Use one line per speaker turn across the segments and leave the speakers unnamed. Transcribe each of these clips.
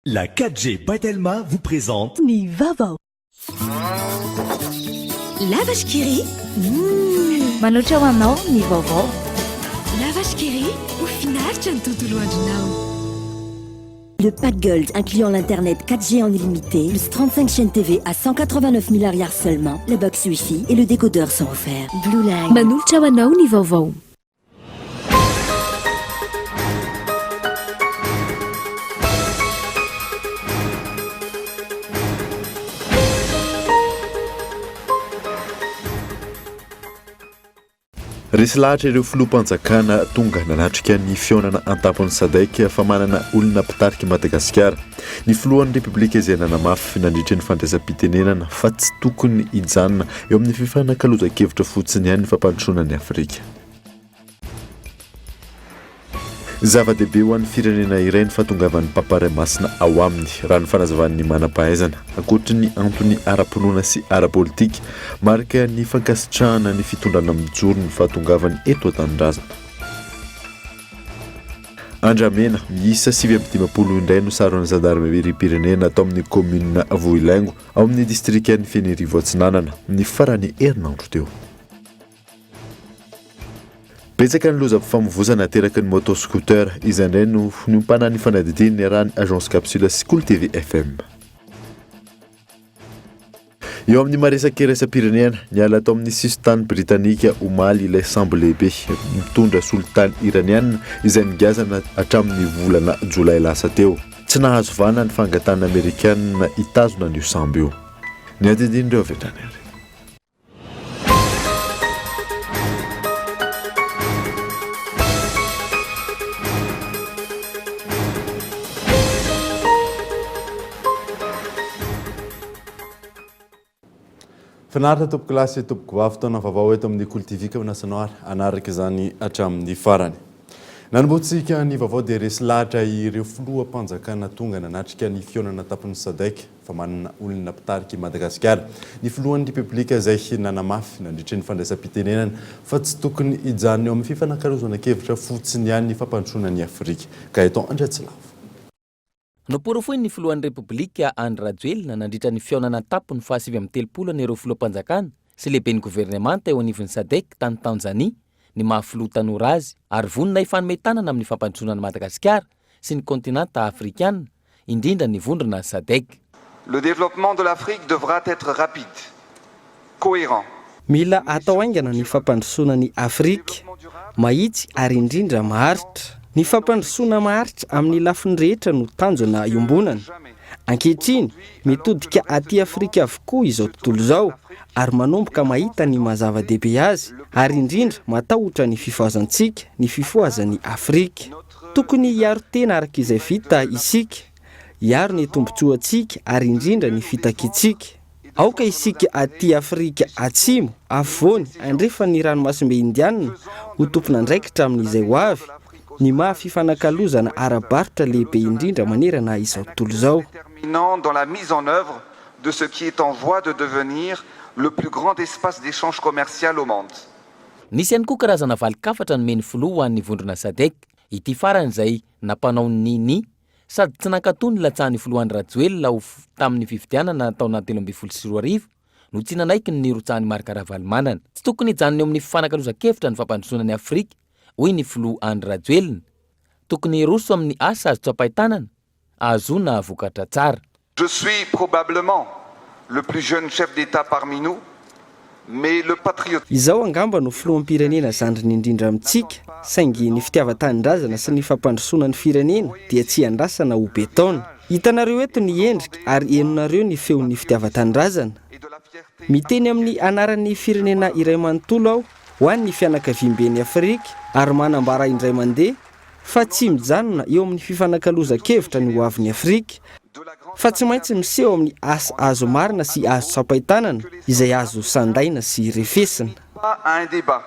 La 4G by Telma vous présente
Ny vaovao.
La Vache qui rit. Mmh.
Manoatra ho anao ny vaovao.
La Vache qui rit, ho finaritra ny tontolo andronao.
Le pack Gold incluant l'internet 4G en illimité, plus 35 chaînes TV à 189 000 ariary seulement, la box Wi-Fi et le décodeur sont offerts. Blue Line.
Manolotra ho anao ny vaovao.
Resy lahatra ireo filoham-panjakana tonga nanatrika ny fihaonana an-tampon'ny Sadec fa manana olona mpitarika i Madagasikara. Ny filohan'ny Repoblika izay nanamafy nandritra ny fandraisam-pitenenana fa tsy tokony hijanona eo amin'ny fifanakalozan-kevitra fotsiny ihany ny fampandrosoana an'i Afrika. Zava-dehibe ho an'ny firenena iray ny fahatongavan'ny Papa Ray Masina ao aminy, raha ny fanazavan'ny manam-pahaizana. Ankoatry ny antony ara-pinoana sy ara-politika, marika ny fankasitrahana ny fitondrana mijoro ny fahatongavany eto an-tanindrazana. Andramena, miisa 59 indray no saron'ny zandarimeriam-pirenena tao amin'ny kaominina Vohilaingo, ao amin'ny distrikan'i Fenerivo Atsinanana, ny faran'ny herinandro teo. Betsaka ny lozam-pifamoivozana ateraky ny moto scooter. Izay indray no niompanan'ny fanadihadiana niarahan'ny Agence Capsule sy Kolo TV FM. Eo amin'ny maresaka iraisam-pirenena, niala tao amin'ny sisin-tany britanika omaly ilay sambo lehibe mitondra solitany iraniana izay nigazana hatramin'ny volana jolay lasa teo. Tsy nahazo vahana ny fangatahana amerikana hitazona an'io sambo io. Ny andinindin'ireo avy hatrany ary. Finaritra tompokolahy sy tompokovavy, taona vaovao eto amin'ny Kolo TV ka manasa anao ary hanaraka izany hatramin'ny farany. Nanombohantsika ny vaovao dia resy lahatra ireo filoham-panjakana tonga nanatrika ny fihaonana tampon'ny Sadec fa manana olona mpitarika i Madagasikara. Ny filohan'ny Repoblika izay nanamafy nandritra ny fandraisam-pitenenana fa tsy tokony hijanona eo amin'ny fifanakalozana-kevitra fotsiny ihany ny fampandrosoana an'i Afrika. Gaëtan Andriatsilavo.
Noporofoin'ny filohan'ny Repoblika Andry Rajoelina nandritra ny fihaonana an-tampony faha 39 an'ireo filoham-panjakana sy lehiben'ny governemanta eo anivon'ny Sadec tany Tanzania ny maha filoha tanora azy ary vonona hifanome tanana amin'ny fampandrosoana an'i Madagasikara sy ny kaontinanta afrikana indrindra ny vondrona Sadec.
Le développement de l'Afrique devra être rapide, cohérent.
Mila atao haingana ny fampandrosoana an'i Afrika, mahitsy ary indrindra maharitra. Ny fampandrosoana maharitra amin'ny lafiny rehetra no tanjona iombonana. Ankehitriny, mitodika aty Afrika avokoa izao tontolo izao ary manomboka mahita ny maha zava-dehibe azy ary indrindra matahotra ny fifohazantsika, ny fifohazan'i Afrika. Tokony hiaro tena araka izay vita isika, hiaro ny tombontsoantsika ary indrindra ny fitakiantsika. Aoka isika aty Afrika Atsimo, Afovoany, Andrefan'ny Ranomasimbe Indiana ho tompon'andraikitra amin'izay ho avy, ny maha fifanakalozana ara-barotra lehibe indrindra manerana izao tontolo izao.
Déterminant dans la mise en œuvre de ce qui est en voie de devenir le plus grand espace d'échange commercial au monde.
Nisy ihany koa karazana valin-kafatra nomen'ny filoha ho an'ny vondrona Sadec, ity farany izay nampanao ny ni sady tsy nankatò ny latsahan'ny filoha Andry Rajoelina ho tamin'ny fifidianana taona 2013 no tsy nanaiky ny nirotsahan'i Marc Ravalomanana. Tsy tokony hijanona eo amin'ny fifanakalozan-kevitra ny fampandrosoana an'i Afrika, hoy ny filoha Andry Rajoelina. Tokony hiroso amin'ny asa azo tsapain-tanana ahazoana vokatra tsara.
Je suis probablement le plus jeune chef d'Etat parmi nous, mais le patriotisme.
Izaho angamba no filoham-pirenena zandriny indrindra amintsika, saingy ny fitiavan-tanindrazana sy ny fampandrosoana ny firenena dia tsy iandrasana ho be taona. Hitanareo eto ny endrika ary henonareo ny feon'ny fitiavan-tanindrazana. Miteny amin'ny anaran'ny firenena iray manontolo aho ho an'ny fianakaviamben'i Afrika ary manambara indray mandeha fa tsy mijanona eo amin'ny fifanakalozan-kevitra ny hoavin'i Afrika, fa tsy maintsy miseho amin'ny asa azo marina sy azo tsapain-tanana izay azo sandaina sy refesina.
Pas à un débat,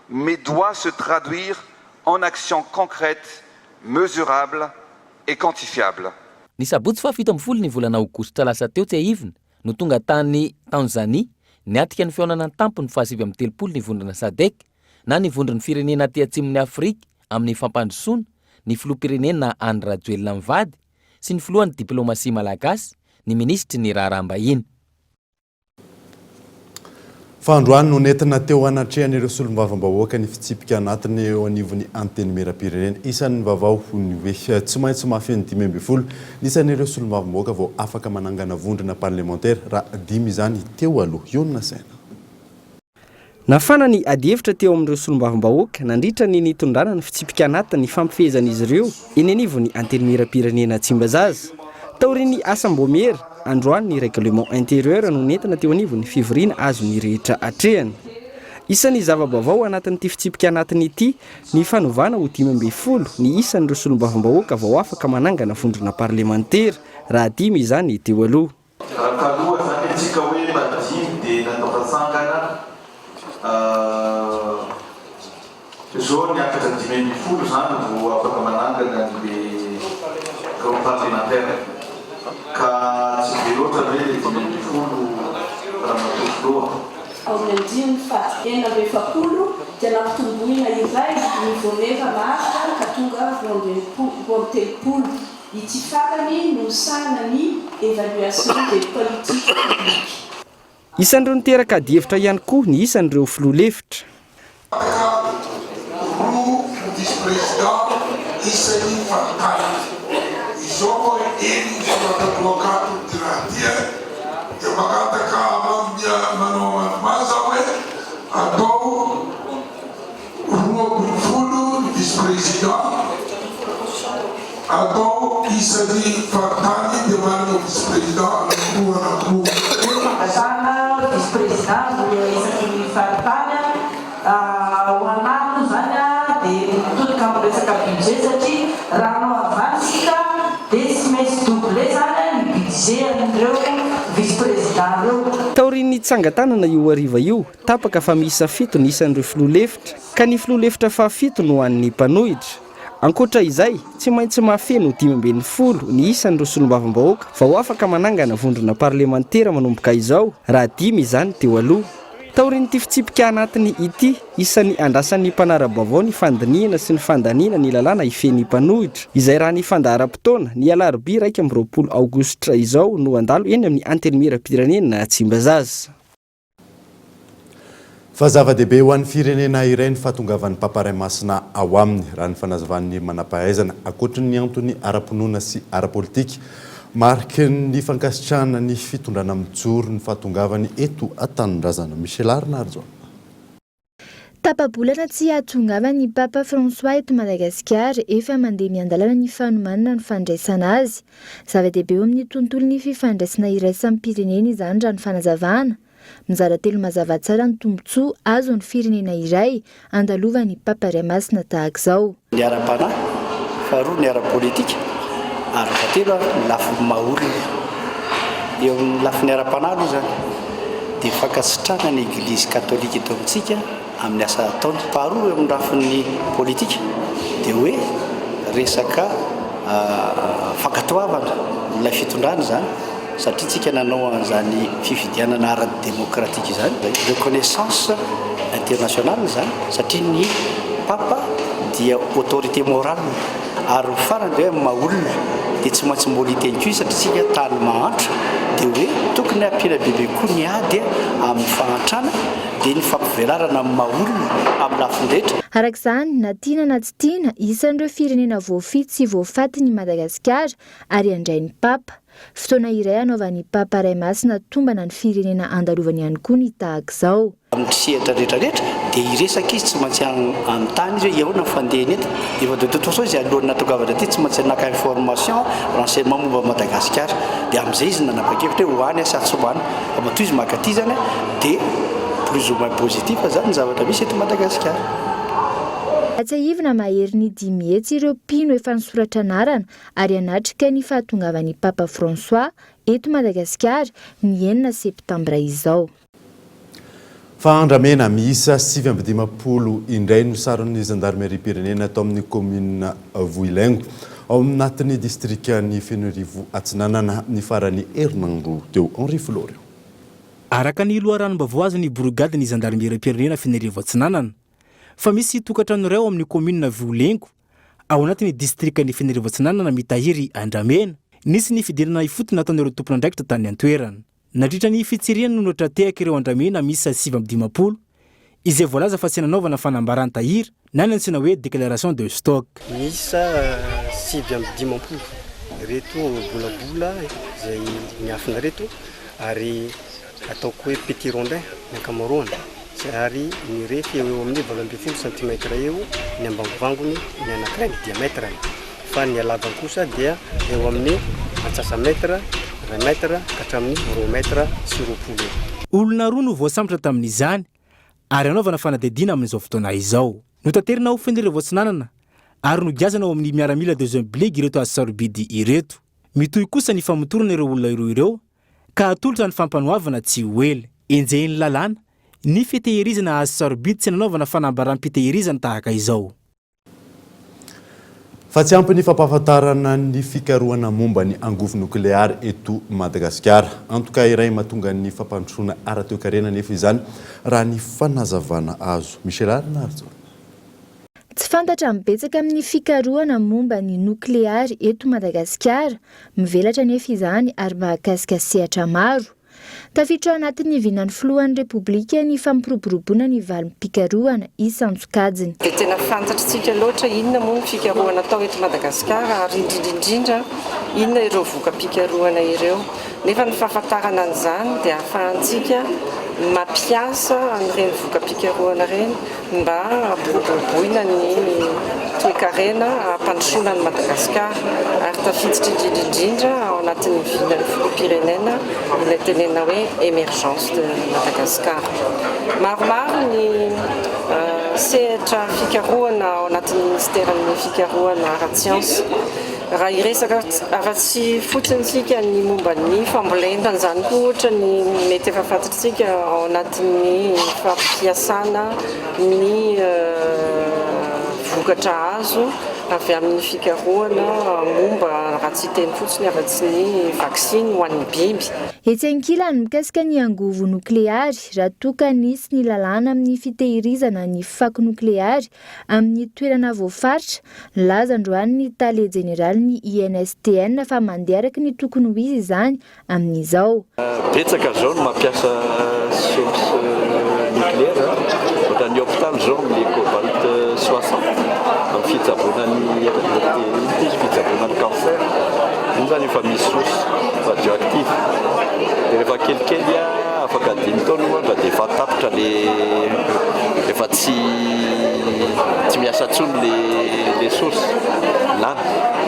mais doit se traduire en actions concrètes, mesurables et quantifiables.
Ny sabotsy faha 17 ny volana aogositra lasa teo tsiahivina no tonga tany Tanzania niatrika ny fihaonana an-tampony faha 39 ny vondrona Sadec na ny vondron'ny firenena aty atsimon'i Afrika amin'ny fampandrosoana, ny filoham-pirenena Andry Rajoelina mivady. sy ny filohan'ny diplaomasia malagasy, ny minisitry ny Raharaham-bahiny.
Fa androany no nentina teo anatrehan'ireo solombavambahoaka ny fitsipika anatiny eo anivon'ny Antenimierampirenena. Isan'ny vaovao ny hoe tsy maintsy mahafeno 15 ny isan'ireo solombavambahoaka vao afaka manangana vondrona parlemantera raha dimy izany teo aloha. Ionona saina.
Nafana ny adihevitra teo amin'ireo solombavambahoaka nandritra ny nitondrana ny fitsipika anatiny nifampifehezan'izy ireo eny anivon'ny Antenimierampirenena Tsimbazaza. Taorian'ny asam-boamiera, androany ny règlement intérieur no nentina teo anivon'ny fivoriana azon'ny rehetra atrehana. Isan'ny zava-baovao anatin'ity fitsipika anatiny ity ny fanovana ho 15 ny isan'ireo solombavambahoaka vao afaka manangana vondrona parlemantera, raha dimy izany teo aloha.
Raha taloha zany antsika hoe mba dimy dia natao fatsangana zao niakatra 15 zany vo afaka manangana anle groupe parlementaire ka tsy be loatra ve le 15 ramatoa filoha?
Ao amin'ny andininy faha 46 dia nampitomboina iray ny voameva maharitra ka tonga 32. Ity farany no misahana ny évaluation des politiques publiques.
Isan'ireo niteraka adihevitra ihany koa ny isan'ireo filoha lefitra.
Afaka roa ny vice président isan'ny faritany. Izao vao eny soratan'Roakato ty raha ty e! Dia mangataka manao amendement za hoe atao 12 ny vice président atao isan'ny faritany dia manana vice président anankiroa anankiroa.
Hoy ny fangatahana vice président roa isaky ny faritany ho anah aloha izany dia mitodika amin'ny resaka budget satria raha hanao an'izany isika dia tsy maintsy doubler izany ny budget an'ireo vice président ireo.
Taorian'ny tsangan-tanana io hariva io, Tapaka fa miisa fito ny isan'ireo filoha lefitra, ka ny filoha lefitra fahafito no an'ny mpanohitra. Ankoatra izay, tsy maintsy mahafeno 15 ny isan'ireo solombavambahoaka vao afaka manangana vondrona parlemantera manomboka izao, raha dimy izany teo aloha. Taorian'ity fitsipika anatiny ity, isan'ny andrasan'ny mpanara-baovao ny fandinihana sy ny fandaniana ny lalàna hifehy ny mpanohitra, izay raha ny fandaharam-potoana, ny alarobia 21 aogositra izao no handalo eny amin'ny Antenimierampirenena Tsimbazaza.
Fa zava-dehibe ho an'ny firenena iray ny fahatongavan'ny Papa Ray Masina ao aminy, raha ny fanazavan'ny manam-pahaizana. Ankoatry ny antony ara-pinoana sy ara-politika, mariky ny fankasitrahana ny fitondrana mijoro ny fahatongavany eto an-tanindrazana. Michel Arnarjaona.
Tapa-bolana tsy hahatongavan'ny Papa François eto Madagasikara, efa mandeha miandalana ny fanomanana ny fandraisana azy. Zava-dehibe eo amin'ny tontolon'ny fifandraisana iraisam-pirenena izany raha ny fanazavana. Mizara telo mazava tsara ny tombontsoa azon'ny firenena iray andalovan'ny Papa Ray Masina tahaka izao.
Ny ara-panahy, faharoa ny ara-politika ary fahatelo ny lafiny maha olona. Eo amin'ny lafiny ara-panahy aloha izany dia fankasitrahana ny Eglizy katolika eto amintsika amin'ny asa ataony. Faharoa eo amin'ny lafiny politika dia hoe resaka fankatoavana ilay fitondrana izany satria tsika nanao an'izany fifidianana ara-demokratika izany, reconnaissance internationale izany satria ny Papa dia autorité morale ary ny farany dia hoe amin'ny maha olona dia tsy maintsy mbola hiteny koa izy satria tsika tany mahantra dia hoe tokony hampiana bebe kokoa ny ady amin'ny fahantrana dia ny fampivelarana amin'ny maha olona amin'ny lafiny rehetra.
Araka izany, na tiana na tsy tiana, isan'ireo firenena voafidy sy voafaty ny Madagasikara ary handray ny Papa. Fotoana iray hanaovan'ny Papa Ray Masina tombana ny firenena andalovany ihany koa ny tahaka izao.
Amin'ny sehatra rehetra rehetra dia hiresaka izy, tsy maintsy hanontany izy hoe ahoana ny fandehany eto. Efa de toute façon izy alohan'ny nahatongavany aty tsy maintsy naka information, renseignement momba an'i Madagasikara. Dia amin'izay izy nanapa-kevitra hoe ho any aho sa tsy ho any. Fa matoa izy maka aty izany dia plus ou moins positif izany ny zavatra misy eto Madagasikara.
Tsiahivina maherin'ny 500 ireo mpino efa nisoratra anarana ary hanatrika ny fahatongavan'ny Papa François eto Madagasikara ny enina septambra izao.
Fa andramena miisa 59 indray no saron'ny zandarimeriam-pirenena tao amin'ny kaominina Vohilengo, ao anatin'ny distrikan'i Fenoarivo Atsinanana, ny faran'ny herinandro teo. Henri Florio.
Araka ny loharanom-baovao azon'ny borigadin'ny zandarimeriam-pirenena Fenoarivo Atsinanana, fa misy tokantrano iray ao amin'ny kaominina Vohilengo, ao anatin'ny distrikan'i Fenoarivo Atsinanana mitahiry andramena. Nisy ny fidirana ifotony nataon'ireo tompon'andraikitra tany an-toerana. Nandritra ny fitsirihana no tra-tehaka ireo andramena miisa 59, izay voalaza fa tsy nanaovana fanambaran-tahiry na ny antsoina hoe déclaration de stock.
Miisa 59 ireto bolabola izay miafina ireto ary ataoko hoe petit rondin ny ankamaroany ary mirefy eo eo amin'ny 18 centimètre eo ny ambangovangony ny anankiray ny diamètre-ny fa ny halavany kosa dia eo amin'ny antsasa-mètre, iray mètre ka hatramin'ny roa mètre sy 20 eo.
Olona roa no voasambotra tamin'izany ary anaovana fanadihadiana amin'izao fotoana izao. Notaterina ho Fenerivo Atsinanana ary nogiazana ao amin'ny miaramila deuxième bligue ireto hazo sarobidy ireto. Mitohy kosa ny famotorana ireo olona roa ireo ka hatolotra ny fampanoavana tsy ho ela. Enjehin'ny lalàna ny fitehirizana hazo sarobidy tsy nanaovana fanambaram-pitehirizana tahaka izao.
Fa tsy ampy ny fampahafantarana ny fikarohana momba ny angovo nokleary eto Madagasikara. Antoka iray mahatonga ny fampandrosoana ara-toekarena anefa izany raha ny fanazavana azo. Michel Rarinarijaona.
Tsy fantatra ny betsaka amin'ny fikarohana momba ny nokleary eto Madagasikara. Mivelatra anefa izany ary mahakasika sehatra maro. Tafiditra ao anatin'ny vinan'ny filohan'ny Repoblika ny fampiroboroboana ny valim-pikarohana isan-tsokajiny.
Dia tena fantatritsika loatra inona moa ny fikarohana atao eto Madagasikara ary indrindra indrindra inona ireo voka-pikarohana ireo. Nefa ny fahafantarana an'izany dia ahafahantsika mampiasa an'ireny voka-pikarohana ireny mba hampiroboroboina ny toekarena hampandrosoana an'i Madagasikara ary tafiditra indrindra indrindra ao anatin'ny vinan'ny filoham-pirenena ilay tenenina hoe émergence de Madagascar. Maromaro ny sehatra fikarohana ao anatin'ny ministeran'ny fikarohana ara-tsiansa. Raha hiresaka afa-tsy fotsiny isika ny momba ny fambolena izany koa ohatra ny mety efa fantatritsika ao anatin'ny fampiasana ny vokatra azo avy amin'ny fikarohana momba raha tsy hiteny fotsiny afa-tsy ny vaksiny ho an'ny biby.
Etsy ankilany, mikasika ny angovo nokleary, raha toa ka nisy ny lalàna amin'ny fitehirizana ny fako nokleary amin'ny toerana voafaritra, nilaza androany ny tale jeneralin'ny INSTN fa mandeha araka ny tokony ho izy izany amin'izao.
Betsaka zao ny mampiasa source nucléaire a, ohatran'ny hôpital zao amin'ny cobalt 60 amin'ny fitsaboana ny inona ity izy fitsaboana ny cancer, iny zany efa misy source radioactive, dia rehefa kelikely a afaka dimy taona ohatra dia efa tapitra le efa tsy tsy miasa intsony le le source, lany,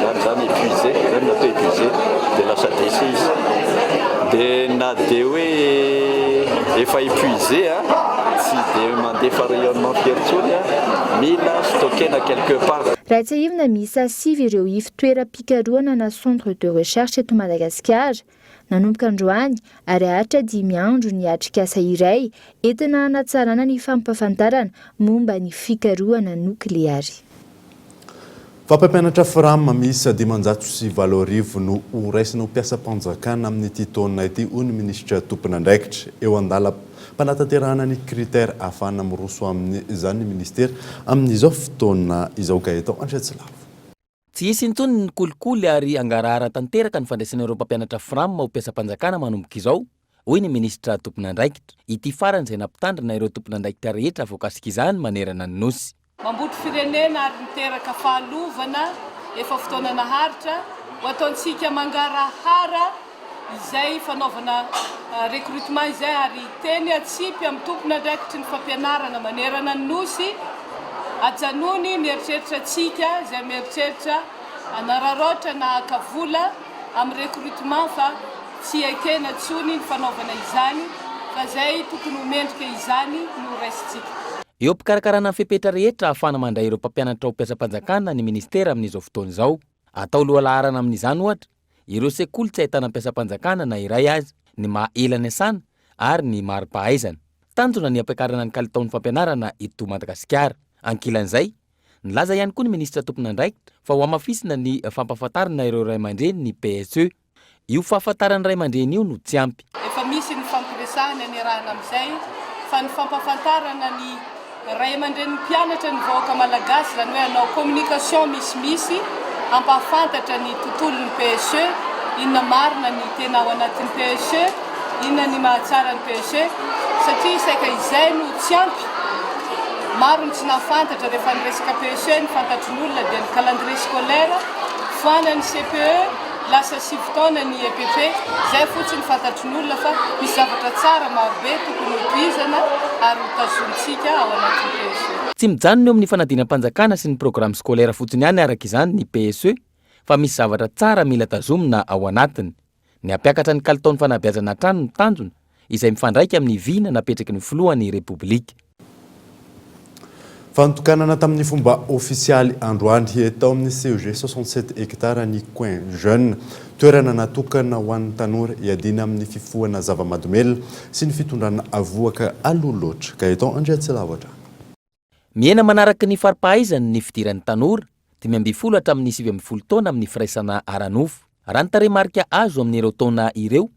lany zany épuisé, zay no natao épuisé dia lasa déchet izy. Dia na dia hoe efa épuisé a, tsy dia mandefa rayonnement firy intsony a, mila stockena quelque part.
Raha tsiahivina, miisa sivy ireo ivon-toeram-pikarohana na centre de recherche eto Madagasikara. Nanomboka androany ary haharitra dimy andro ny atrikasa iray entina hanatsarana ny fampahafantarana momba ny fikarohana nokleary.
Fa mpampianatra Fram miisa 8500 no ho raisina ho mpiasam-panjakana amin'ity taona ity, hoy ny minisitra tompon'andraikitra. Eo an-dalam-panatanterahana ny critères ahafahana miroso amin'izany ny minisitera amin'izao fotoana izao. Gaëtan Andriatsilavo.
Tsy hisy intsony ny kolikoly ary hangarahara tanteraka ny fandraisana ireo mpampianatra Fram ho mpiasam-panjakana manomboka izao, hoy ny minisitra tompon'andraikitra. Ity farany izay nampitandrina ireo tompon'andraikitra rehetra voakasik'izany manerana ny Nosy.
Mambotry firenena ary niteraka fahalovana efa fotoana naharitra, ho ataontsika mangarahara izay fanaovana recrutement izay ary teny atsipy amin'ny tompon'andraikitry ny fampianarana manerana ny Nosy, ajanony ny eritreritra antsika izay mieritreritra hanararaotra na haka vola amin'ny recrutement fa tsy ekena intsony ny fanaovana izany fa izay tokony ho mendrika izany no raisintsika.
Eo am-pikarakarana ny fepetra rehetra ahafahana mandray ireo mpampianatra ho mpiasam-panjakana ny minisitera amin'izao fotoana izao. Atao lohalaharana amin'izany, ohatra, ireo sekoly tsy ahitana mpiasam-panjakana na iray aza, ny maha ela niasana ary ny mari-pahaizana. Tanjona ny hampiakarana ny kalitaon'ny fampianarana eto Madagasikara. Ankilan'izay, nilaza ihany koa ny minisitra tompon'andraikitra fa hohamafisina ny fampahafantarana ireo ray aman-dreny ny PSE. Io fahafantaran'ny ray aman-dreny io no tsy ampy.
Efa misy ny fampiresahana niarahana amin'izay fa ny fampahafantarana ny ray aman-drenin'ny mpianatra ny vahoaka malagasy, izany hoe hanao communication misimisy hampahafantatra ny tontolon'ny PSE. inona marina ny tena ao anatin'ny PSE, inona ny mahatsara ny PSE satria saika izay no tsy ampy. Maro ny tsy nahafantatra rehefa niresaka PSE ny fantatry ny olona dia ny calendrier scolaire, foanan'ny CPE, lasa 9 taona ny EPP, izay fotsiny fantatry ny olona fa misy zavatra tsara marobe tokony hotohizana ary hotazonintsika ao anatin'ny PSE.
Tsy mijanona eo amin'ny fanadinam-panjakana sy ny programme scolaire fotsiny ihany araka izany ny PSE fa misy zavatra tsara mila tazomina ao anatiny. Ny hampiakatra ny kalitaon'ny fanabeazana hatrany no tanjona, izay mifandraika amin'ny vina napetraky ny filohan'ny Repoblika.
Fanotokanana tamin'ny fomba ofisialy androany tao amin'ny CEG 67 hectares ny Coin Jeune, toerana natokana ho an'ny tanora hiadiana amin'ny fifohana zava-mahadomelina sy ny fitondrana vohoka aloha loatra. Gaëtan Andriatsilavo hatrany.
Mihena manaraka ny fari-pahaizany ny fidiran'ny tanora, 15 hatramin'ny 19 taona amin'ny firaisana ara-nofo. Raha ny tarehimarika azo amin'ireo taona ireo,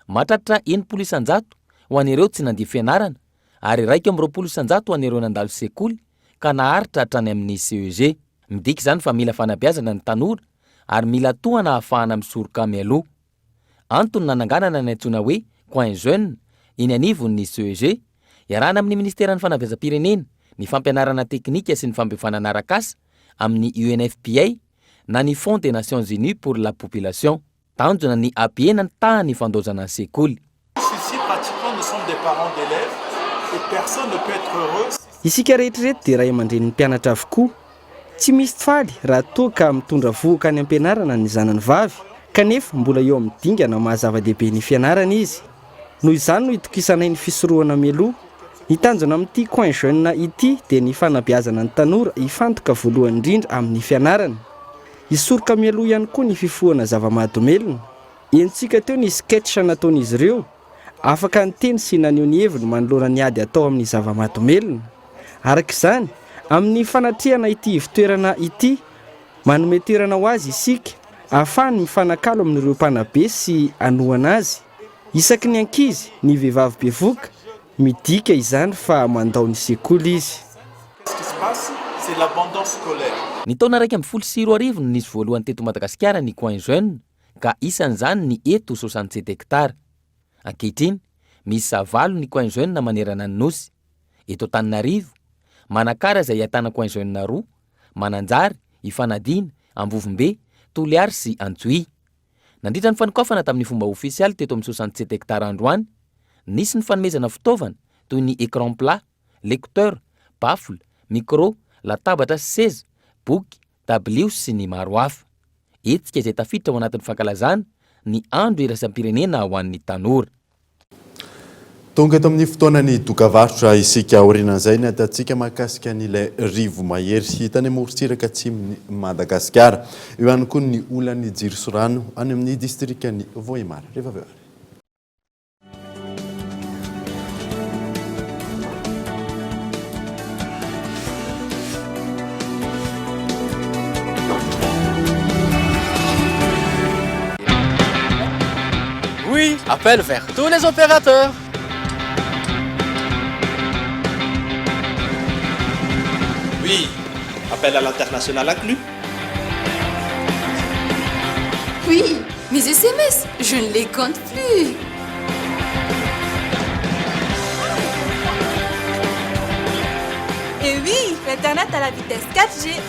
mahatratra 60% ho an'ireo tsy nandia fianarana ary 21% ho an'ireo nandalo sekoly ka naharitra hatrany amin'ny CEG. Midika izany fa mila fanabeazana ny tanora ary mila tohana ahafahana misoroka mialoha. Antony nananganana ny antsoina hoe Coin Jeune eny anivon'ny CEG, iarahana amin'ny Minisiteran'ny Fanabeazam-pirenena, ny Fampianarana teknika sy ny Fampiofanana arak'asa amin'ny UNFPA na ny Fonds des Nations Unies pour la Population. Tanjona ny hampihena ny tahan'ny fandaozana ny sekoly.
Ici pratiquement nous sommes des parents d'élèves et personne ne peut être heureux si.
Isika rehetra ireto dia ray aman-drenin'ny mpianatra avokoa. Tsy misy faly raha toa ka mitondra vohoka any am-pianarana ny zanany vavy, kanefa mbola eo amin'ny dingana maha zava-dehibe ny fianarana izy. Noho izany no itokisanay ny fisorohana mialoha. Ny tanjona amin'ity Coin Jeune ity dia ny fanabeazana ny tanora hifantoka voalohany indrindra amin'ny fianarana. Hisoroka mialoha ihany koa ny fifohana zava-mahadomelina. Henontsika teo ny sketch nataon'izy ireo. Afaka niteny sy naneho ny heviny manoloana ny ady atao amin'ny zava-mahadomelina. Araka izany, amin'ny fanatrehana ity ivon-toerana ity, manome toerana ho azy isika, ahafahany mifanakalo amin'ireo mpanabe sy hanohana azy. Isaky ny ankizy, ny vehivavy bevoka, midika izany fa mandao ny sekoly izy.
Ny taona 2011 no nisy voalohany teto Madagasikara ny Coin Jeune ka isan'izany ny eto 67 hectares. Ankehitriny, miisa valo ny Coin Jeune manerana ny Nosy. Eto Antananarivo, Manakara izay ahitana Coin Jeune roa, Mananjary, Ifanadiana, Ambovombe, Toliary sy Antsohihy. Nandritra ny fanokafana tamin'ny fomba ofisialy teto amin'ny 67 hectares androany, nisy ny fanomezana fitaovana toy ny écran plat, lecteur, baffle, micro, latabatra sy seza, boky, dabilio sy ny maro hafa. Hetsika izay tafiditra ao anatin'ny fankalazana ny andro iraisam-pirenena ho an'ny tanora.
Tonga eto amin'ny fotoanan'ny dokavarotra isika. Aorianan'izay ny ahitantsika mahakasika an'ilay rivomahery hita any amorontsiraka atsimon'i Madagasikara. Eo ihany koa ny olan'ny jiro sy rano any amin'ny distrikan'i Vohemar. Rehefa avy eo ary.
Oui, appel vers tous les opérateurs.
Oui, appel à l'international inclus.
Oui, mes SMS, je ne les compte plus.
Et oui, l'internet à la vitesse 4G.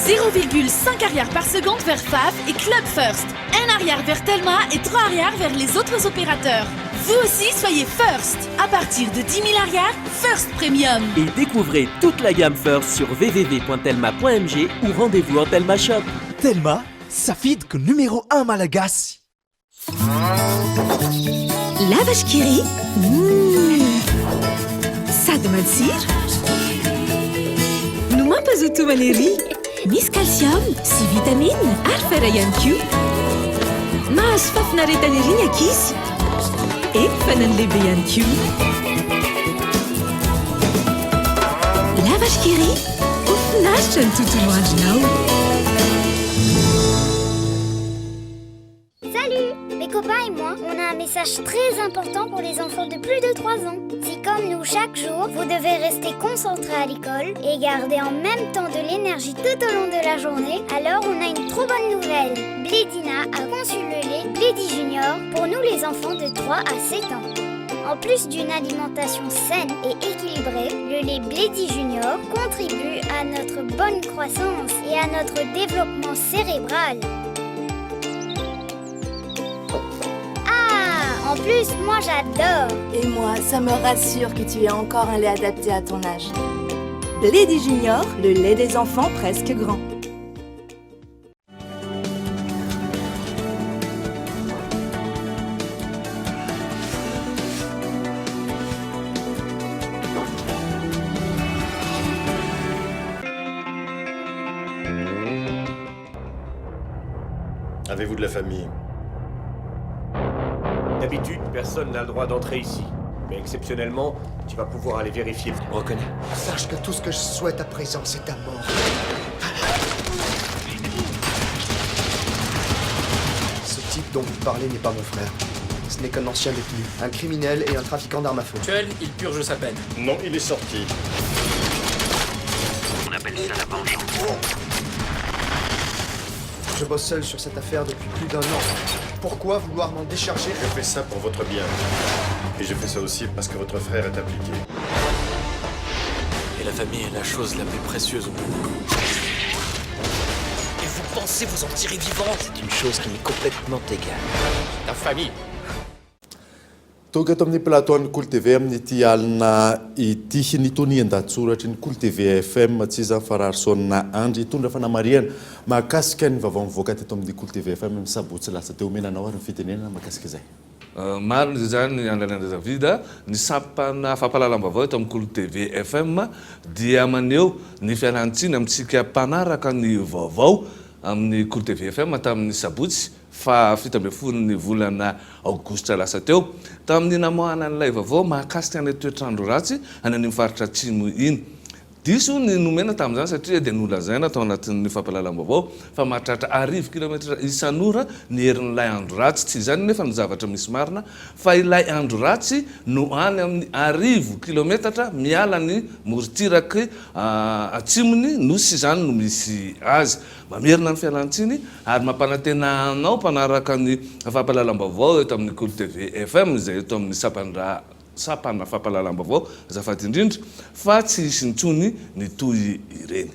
0,5 ariary par seconde vers FAF et Club First. 1 ariary vers Telma et 3 ariary vers les autres opérateurs. Vous aussi, soyez First. À partir de 10 000 ariary, First Premium.
Et découvrez toute la gamme First sur www.telma.mg ou rendez-vous en Telma Shop.
Telma, safidiko numéro 1 malagasy.
La Vache qui rit, Mmh! Sady matsiro no mampazoto homana ery. Misy calcium sy vitamine ary fer ihany koa. Mahazo fahafinaretana ery ny ankizy. Eny fa na ny lehibe ihany koa. La Vache qui rit, ho finaritra ny tontolo andronao.
Salut!
copains et moi, on a un message très important pour les enfants de plus de 3 ans. Si comme nous, chaque jour, vous devez rester concentré à l'école et garder en même temps de l'énergie tout au long de la journée, alors on a une trop bonne nouvelle. Blédina a conçu le lait Blédi Junior pour nous les enfants de 3 à 7 ans. En plus d'une alimentation saine et équilibrée, le lait Blédi Junior contribue à notre bonne croissance et à notre développement cérébral. Ah, en plus, moi j'adore.
Et moi, ça me rassure que tu aies encore un lait adapté à ton âge. Blédi Junior, le lait des enfants presque grands.
Avez-vous de la famille
D'habitude, personne n'a le droit d'entrer ici. Mais exceptionnellement, tu vas pouvoir aller vérifier.
Reconnais. Sache que tout ce que je souhaite à présent, c'est ta mort. Ce type dont vous parlez n'est pas mon frère. Ce n'est qu'un ancien détenu, un criminel et un trafiquant d'armes à feu.
Actuel, il purge sa peine.
Non, il est sorti.
On appelle ça la vengeance.
Je bosse seul sur cette affaire depuis plus d'un an. Pourquoi vouloir m'en décharger
Je fais ça pour votre bien. Et je fais ça aussi parce que votre frère est impliqué.
Et la famille est la chose la plus précieuse au monde.
Et vous pensez vous en tirer vivant
C'est une chose qui m'est complètement égale.
Ta famille
Tonga eto amin'ny plateau an'ny Kolo TV amin'ity alina ity ny tonian-dahatsoratry ny Kolo TV FM tsy iza fa Raharison Andry hitondra fanamarihana mahakasika ny vaovao nivoaka teto amin'ny Kolo TV FM ny sabotsy lasa teo. Omena anao ary ny fitenenana mahakasika izay.
Marina izany Andrianandria David a! Ny sampana fampahalalam-baovao eto amin'ny Kolo TV FM dia maneho ny fialan-tsiny amintsika mpanaraka ny vaovao amin'ny Kolo TV FM tamin'ny sabotsy faha 17 ny volana aogositra lasa teo, tamin'ny namoahana an'ilay vaovao mahakasika ny toetr'andro ratsy any amin'iny faritra atsimo iny. Diso ny nomena tamin'izany satria dia nolazaina tao anatin'ny fampahalalam-baovao fa mahatratra arivo kilometatra isan'ora ny herin'ilay andro ratsy. Tsy izany anefa no zavatra misy marina fa ilay andro ratsy no any amin'ny arivo kilometatra miala ny morontsiraky atsimon'ny Nosy izany no misy azy. Mamerina ny fialan-tsiny ary mampanantena anao mpanaraka ny fampahalalam-baovao eto amin'ny Kolo TV FM izay eto amin'ny sampan-draha Sampana fampahalalam-baovao azafady indrindra fa tsy hisy intsony ny toy ireny.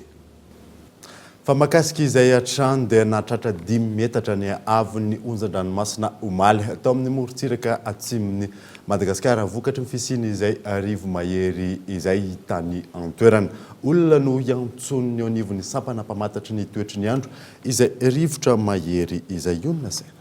Fa mahakasika izay hatrany dia nahatratra dimy metatra ny haavon'ny onjan-dranomasina omaly tao amin'ny morontsiraka atsimon'i Madagasikara vokatry ny fisian'izay rivo-mahery izay tany an-toerana. Olona no iantsoan'ny eo anivon'ny sampana mpamantatry ny toetry ny andro izay rivotra mahery izay. Io no lazaina.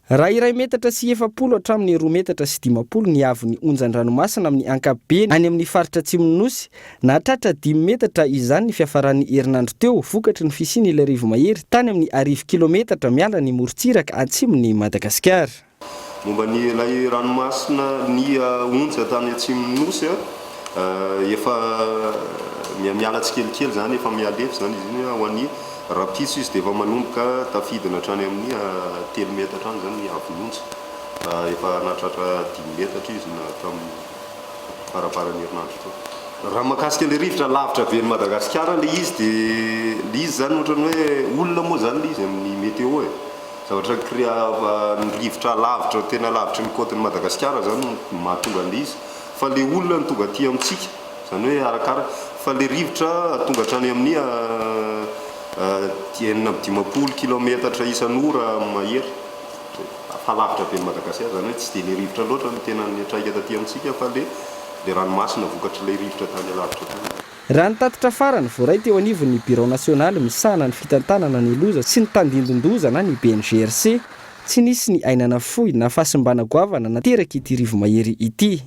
Raha iray metatra sy 40 hatramin'ny roa metatra sy 50 ny haavon'ny onjan-dranomasina amin'ny ankapobeny any amin'ny faritra atsimon'ny Nosy, nahatratra dimy metatra izany ny fiafaran'ny herinandro teo vokatry ny fisian'ilay rivomahery tany amin'ny arivo kilometatra miala ny morontsiraka atsimon'i Madagasikara.
Momba ny ilay ranomasina ny onja tany atsimon'ny Nosy, efa miha-miala tsikelikely izany, efa miha-lefy izany izy iny ho an'ny rahampitso izy dia efa manomboka tafidina hatrany amin'ny telo metatra any izany ny haavon'ny onja. Efa nahatratra dimy metatra izy na tamin'ny faramparan'ny herinandro teo. Raha mahakasika ilay rivotra lavitra be an'i Madagasikara ilay izy dia ilay izy izany ohatran'ny hoe olona moa izany ilay izy amin'ny météo e. Zavatra crea ny rivotra lavitra tena lavitry ny côte-n'i Madagasikara zany no mahatonga an'ilay izy fa le olona no tonga aty amintsika zany hoe arakaraka fa le rivotra tonga hatrany amin'ny 56 kilaometatra isan'ora mahery fa lavitra be an'i Madagasikara zany hoe tsy dia le rivotra loatra no tena niantraika taty amintsika fa le le ranomasina vokatr'ilay rivotra tany alavitra tany.
Raha ny tatitra farany voaray teo anivon'ny Birao nasionaly misahana ny fitantanana ny loza sy ny tandindon-doza na ny BNGRC, tsy nisy ny aina nafoy na fahasimbana goavana naterak'ity rivomahery ity.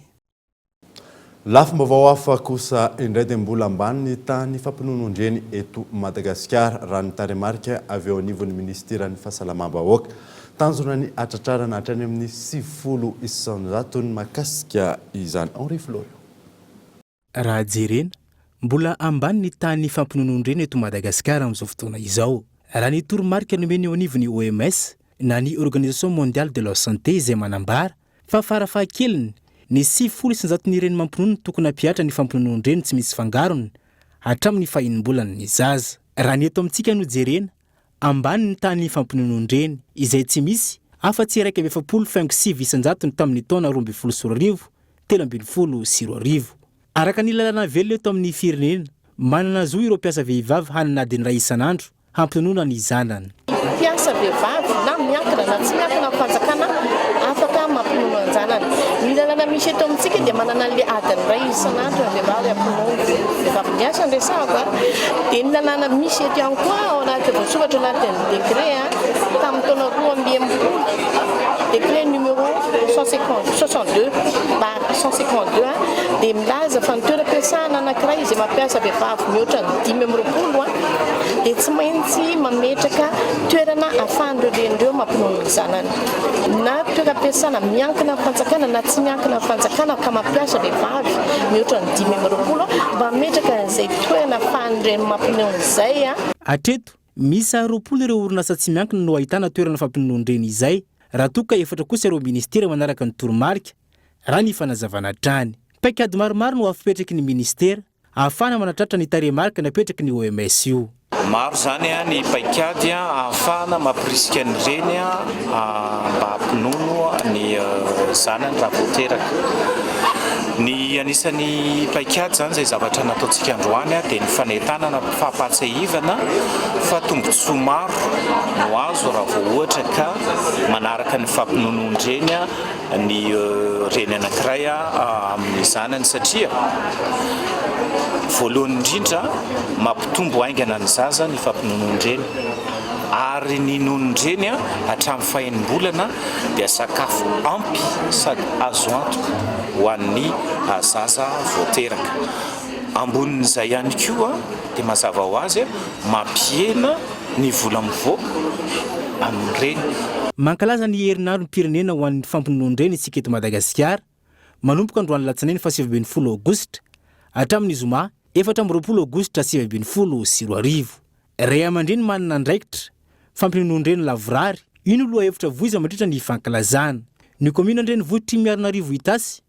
Lafim-baovao hafa kosa indray dia mbola ambany ny tahan'ny fampinonoan-dreny eto Madagasikara, raha ny tarehimarika avy eo anivon'ny minisiteran'ny Fahasalamam-bahoaka. Tanjona ny hatratrarana hatrany amin'ny 90 isan-jatony mahakasika izany. Henri Florian.
Raha jerena, mbola ambany ny tahan'ny fampinonoan-dreny eto Madagasikara amin'izao fotoana izao. Raha ny toromarika nomen'ny eo anivon'ny OMS, na ny Organisation Mondiale de la Santé izay manambara fa farafahakeliny ny 90 isan-jaton'ny reny mampinono no tokony hampihatra ny fampinonoan-dreny tsy misy fangarony hatramin'ny fahenim-bolan'ny zaza. Raha ny eto amintsika no jerena, ambany ny tahan'ny fampinonoan-dreny, izay tsy misy afa-tsy 41 faingo 9 isan-jatony tamin'ny taona 2012, 2013. Araka ny lalàna velona eto amin'ny firenena, manana zo ireo mpiasa vehivavy hanana adiny iray isan'andro hampinonoana ny zanany.
Mpiasa vehivavy na miankina na tsy miankina amin'ny fanjakana afaka mampinono an-janany. Ny lalàna misy eto amintsika dia manana an'ilay adiny iray isan'andro ny vehivavy hampinono. Vehivavy miasa no resahako a. Dia ny lalàna misy eto ihany koa ao anaty voasoratra ao anatin'ny décret tamin'ny taona 62, décret numéro 150 62 barre 152 dia milaza fa ny toeram-piasana anankiray izay mampiasa vehivavy mihoatra ny 25 dia tsy maintsy mametraka toerana ahafahan'ireo reny ireo mampinono ny zanany. Na toeram-piasana miankina amin'ny fanjakana na tsy miankina amin'ny fanjakana ka mampiasa vehivavy mihoatra ny 25 mba hametraka an'izay toerana ahafahan'ny reny mampinono izay.
Hatreto, miisa 20 ireo orinasa tsy miankina no ahitana toerana fampinonoan-dreny izay, raha toa ka efatra kosa ireo minisitera manaraka ny toromarika, raha ny fanazavana hatrany. Paikady maromaro no afipetraky ny minisitera ahafahana manatratra ny tarehimarika napetraky ny OMS io.
Maro izany ny paikady ahafahana mampirisika ny reny mba hampinono ny zanany raha vao teraka. Ny anisan'ny paikady izany izay zavatra nataontsika androany dia ny fanentanana fampahatsiahivana fa tombontsoa maro no azo raha vao ohatra ka manaraka ny fampinonoan-dreny ny reny anankiray amin'ny zanany satria voalohany indrindra mampitombo haingana ny zaza ny fampinonoan-dreny ary ny nonon-dreny hatramin'ny fahenim-bolana dia sakafo ampy sady azo antoka ho an'ny zaza vao teraka. Ambonin'izay ihany koa dia mazava ho azy mampihena ny vola mivoaka amin'ny reny.
Mankalaza ny herinandrom-pirenena ho an'ny fampinonoan-dreny isika eto Madagasikara, manomboka androany alatsinainy faha 19 aogositra hatramin'ny zoma 24 aogositra 2019. Ray aman-dreny manana andraikitra, fampinonoan-dreny lavorary, io no lohahevitra voizina mandritra ny fankalazana. Ny kaominina an-drenivohitr'i Miarinarivo Itasy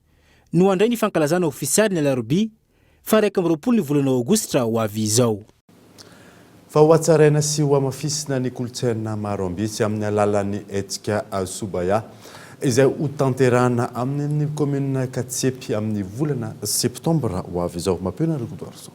no handray ny fankalazana ofisialy ny alarobia faha 21 ny volana aogositra ho avy izao.
Fa hohatsaraina sy hohamafisina ny kolontsaina maro ambitsy amin'ny alalan'ny hetsika Sobaya izay hotanterahana amin'ny kaominina Katsepy amin'ny volana septambra ho avy izao. Mampiona Rakotoarison.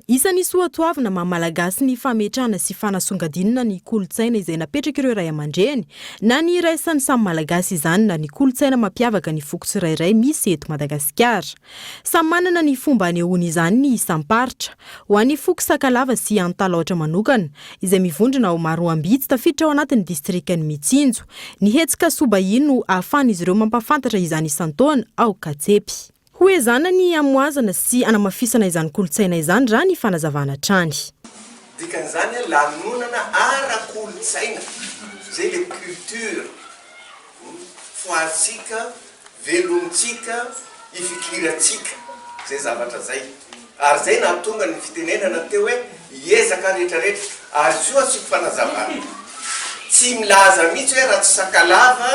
Isan'ny soatoavina maha Malagasy ny fametrahana sy fanasongadinana ny kolontsaina izay napetrak'ireo ray aman-dreny, na ny iraisan'ny samy Malagasy izany na ny kolontsaina mampiavaka ny foko tsirairay misy eto Madagasikara. Samy manana ny fomba anehoany izany ny isam-paritra. Ho an'ny foko Sakalava sy Antalaotra manokana, izay mivondrona ao Maroambitsy tafiditra ao anatin'ny distrikan'i Mitsinjo, ny hetsika Sobahi no ahafahan'izy ireo mampahafantatra izany isan-taona ao Katsepy. Ho ezahana ny hamohazana sy hanamafisana izany kolontsaina izany raha ny fanazavana hatrany.
Dikan'izany lanonana ara-kolontsaina, zay le culture, foharintsika, velomintsika, ifikirantsika zay zavatra zay. Ary zay nahatonga ny fitenenana teo hoe hiezaka rehetra rehetra. Ary izy io asiako fanazavana, tsy milaza mihitsy hoe raha tsy Sakalava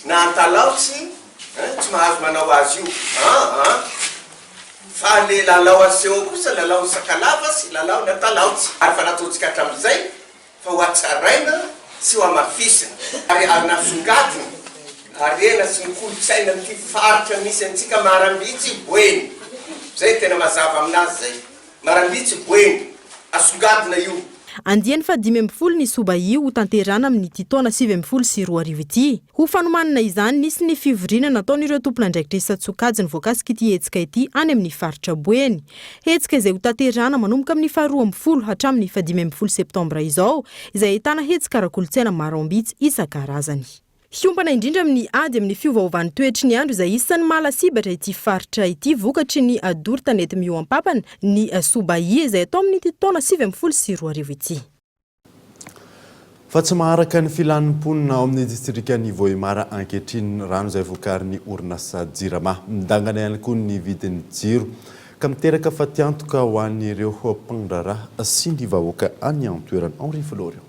na Antalaotsy Hein, tsy mahazo manao azy io an an! Fa le lalao aseho kosa lalaon'ny Sakalava sy lalaon'ny Antalaotsy. Ary efa nataontsika hatramin'izay fa ho hatsaraina sy ho hamafisina ary ary nasongadina harena sy ny kolontsainan'ity faritra misy antsika Marambitsy Boeny. Zay tena mazava aminazy zay. Marambitsy Boeny. Asongadina io.
Andiany faha-15 ny Sobahi ho tanterahana amin'ity taona 2019 ity. Ho fanomanana izany, nisy ny fivoriana nataon'ireo tompon'andraikitra isan-tsokajiny voakasik'ity hetsika ity any amin'ny faritra Boeny. Hetsika izay ho tanterahana manomboka amin'ny faha-12 hatramin'ny faha-15 septambra izao, izay ahitana hetsika ara-kolontsaina maro ambitsy isan-karazany. Hiompana indrindra amin'ny ady amin'ny fiovaovan'ny toetry ny andro izay isan'ny maha lasibatra ity faritra ity vokatry ny doro tanety mihoam-papana ny Sobahi izay atao amin'ity taona 2019 ity.
Fa tsy maharaka ny filan'ny mponina ao amin'ny distrikan'i Vohemar ankehitriny ny rano izay vokarin'ny orinasa Jirama. Midangana ihany koa ny vidin'ny jiro ka miteraka fatiantoka ho an'ireo mpandraharaha sy ny vahoaka any an-toerana. Henri Florian.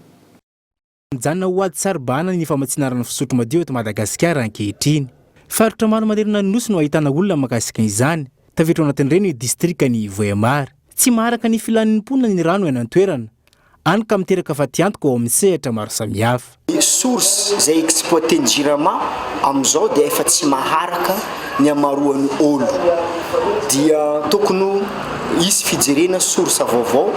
Mijanona ho ady saro-bahana ny famatsiana rano fisotro madio eto Madagasikara ankehitriny. Faritra maro manerana ny Nosy no ahitana olona mahakasika izany. Tafiditra ao anatin'ireny ny distrikan'i Vohemar. Tsy maharaka ny filan'ny mponina ny rano eny an-toerana, hany ka miteraka fatiantoka ao amin'ny sehatra maro samihafa.
Ny source izay exploiter-n'ny Jirama amin'izao dia efa tsy maharaka ny hamaroan'ny olo. Dia tokony hisy fijerena source vaovao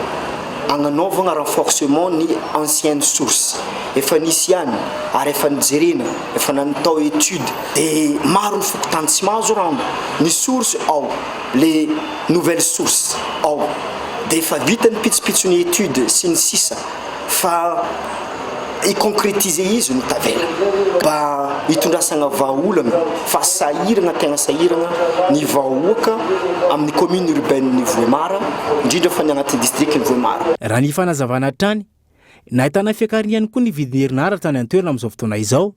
agnanaovagna renforcement ny ancienne source efa nisy ihany ary efa nijerena, efa nanotao étude de maro ny fokontany tsy mahazo rano, ny source ao le nouvelle source ao de efa vita ny pitsopitsony étude sy ny sisa fa hi-concrétiser izy no tavela mba hitondrasagna vahaolagna fa sahiragna tegna sahiragna ny vahoaka amin'ny commune urbaine-n'i Vohemar indrindra fa ny agnatin'ny district-n'i Vohemar.
Raha ny fanazavana hatrany, nahitana fiakarany ihany koa ny vidin'ny herinaratra any an-toerana amin'izao fotoana izao,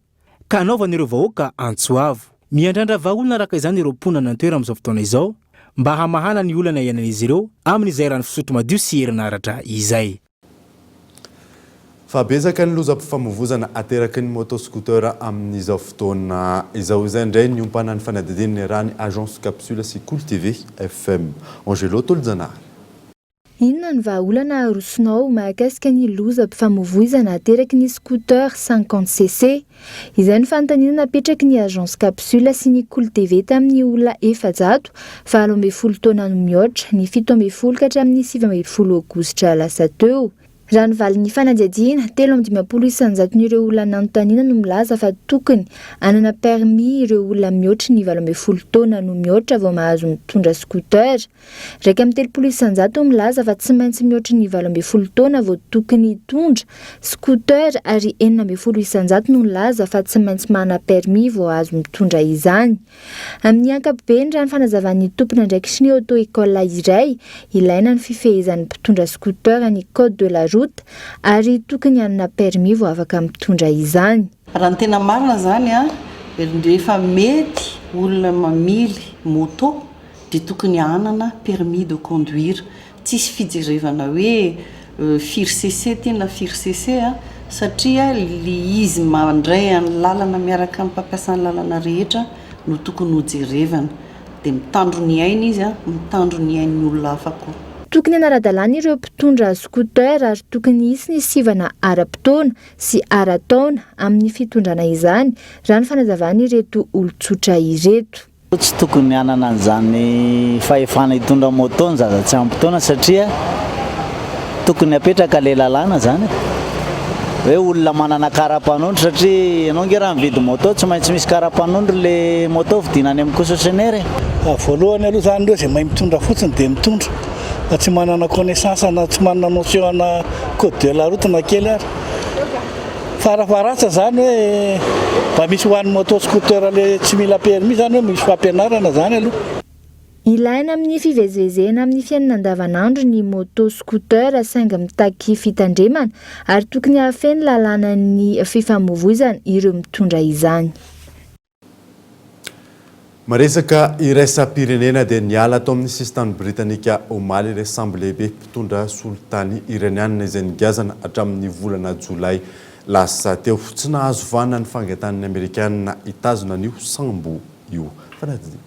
ka hanaovan'ireo vahoaka antso avo. Miandrandra vahaolana araka izany ireo mponina any an-toerana amin'izao fotoana izao mba hamahana ny olana iainan'izy ireo amin'izay rano fisotro madio sy herinaratra izay.
Fa betsaka ny lozam-pifamoivozana ateraky ny moto scooter amin'izao fotoana izao. Izay indray niompanan'ny fanadihadiana niarahan'ny Agence Capsule sy Kolo TV FM. Angelo Tolojanahary.
Inona no vahaolana arosonao mahakasika ny lozam-pifamoivoizana ateraky ny scooter 50 cc? Izay no fanontaniana napetraky ny Agence Capsule sy ny Kolo TV tamin'ny olona 400, 18 taona no mihoatra, ny 17 ka hatramin'ny 19 aogositra lasa teo. Raha ny valin'ny fanadihadiana, 53 isan-jaton'ireo olona nanontaniana no milaza fa tokony hanana permis ireo olona mihoatry ny 18 taona no mihoatra vao mahazo mitondra scooter. 31 isan-jato milaza fa tsy maintsy mihoatry ny 18 taona vao tokony hitondra scooter ary 16 isan-jato no nilaza fa tsy maintsy manana permis vao azo mitondra izany. Amin'ny ankapobeny, raha ny fanazavan'ny tompon'andraikitry ny auto école iray, ilaina ny fifehezan'ny mpitondra scooter ny code de la route ary tokony hanana permis vao afaka mitondra izany.
Raha ny tena marina izany an, rehefa mety olona mamily moto dia tokony hanana permis de conduire, Tsisy fijerevana hoe firy cc ty na firy cc a, satria le izy mandray an'ny lalana miaraka amin'ny mpampiasa ny lalana rehetra no tokony ho jerevana. Dia mitandro ny ainy izy a, mitandro ny ain'ny olona hafa koa.
Tokony hanara-dalàna ireo mpitondra scooter ary tokony hisy ny sivana ara-potoana sy ara-taona amin'ny fitondrana izany, raha ny fanazavan'ireto olon-tsotra ireto.
Tsy tokony hanana an'izany fahefana hitondra moto ny zaza tsy ampy taona satria tokony apetraka ilay lalàna izany e. Hoe olona manana kara-panondro satria ianao ange raha mividy moto tsy maintsy misy kara-panondro ilay moto vidiana any amin'ny concessionnaire e.
Voalohany aloha izany ireo izay mahay mitondra fotsiny dia mitondra fa tsy manana connaissance na tsy manana notion ana code de la route na kely ary. Farafaharatsiny zany hoe mba misy ho an'ny moto scooter le tsy mila permis zany hoe misy fampianarana zany aloha.
Ilaina amin'ny fivezivezena amin'ny fiainana andavanandro ny moto scooter saingy mitaky fitandremana ary tokony hahafehy ny lalànan'ny fifamoivoizana ireo mitondra izany.
Maresaka iraisam-pirenena dia niala tao amin'ny sisintany Britanika omaly ilay sambo lehibe mpitondra solitany Iraniana izay nigazana hatramin'ny volana jolay lasa teo. Tsy nahazo vanona ny fangatahan'ny Amerikana hitazona an'io sambo io. Fanadihadiana.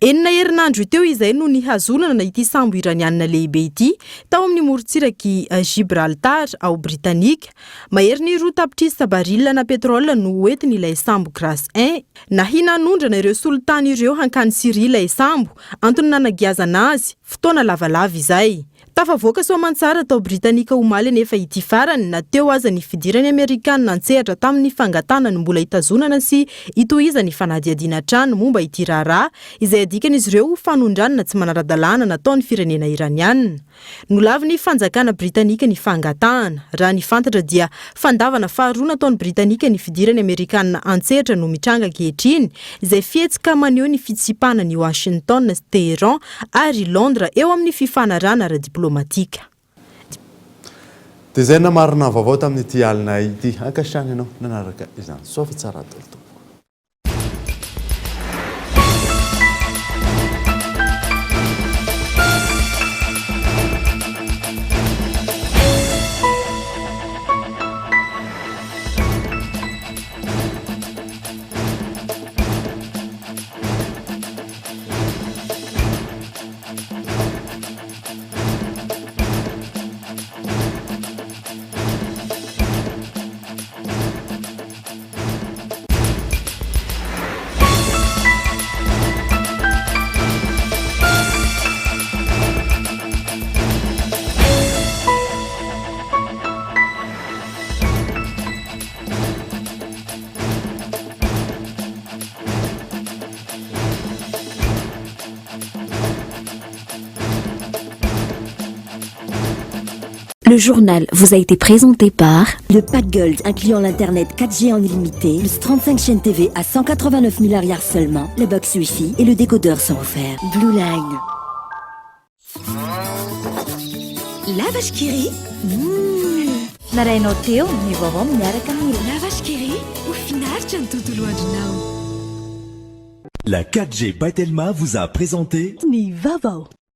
Enina herinandro teo izay no nihazonana ity sambo Iraniana lehibe ity tao amin'ny morontsirak'i Gibraltar ao Britanika. Maherin'ny 2 tapitrisa barila-na pétrole no hoentin'ilay sambo Grace I. Nahina hanondrana ireo solitany ireo hankany Syria ilay sambo, antony nanagiazana azy, fotoana lavalava izay. Tafavoaka soamantsara tao Britanika omaly anefa ity farany na teo aza ny fidiran'ny Amerikanina an-tsehatra tamin'ny fangatahana ny mbola hitazonana sy hitohizan'ny fanadihadiana hatrany momba ity raharaha izay adikan'izy ireo ho fanondranana tsy manara-dalàna nataon'ny firenena Iraniana. Nolavin'ny fanjakana Britanika ny fangatahana. Raha ny fantatra dia fandavana faharoa nataon'ny Britanika ny fidiran'ny Amerikanina an-tsehatra no mitranga ankehitriny, izay fihetsika maneho ny fitsipahana an'i Washington sy Téhéran ary Londres eo amin'ny fifanarahana ara-diplaomatika.
Dia izay namarina vaovao tamin'ity alina ity. Ankasitrahana ianao nanaraka izany. Soa fa tsara daholo tompoko.
Le journal vous a été présenté par Le Pack Gold incluant l'internet 4G en illimité, plus 35 chaînes TV à 189 000 ariary seulement. La box Wi-Fi et le décodeur sont offerts. Blue Line.
La Vache qui rit.
Narahinao teo ny vaovao miaraka amin'ny
La Vache qui rit ho finaritra ny tontolo andronao.
La 4G by Telma vous a présenté
Ny vaovao.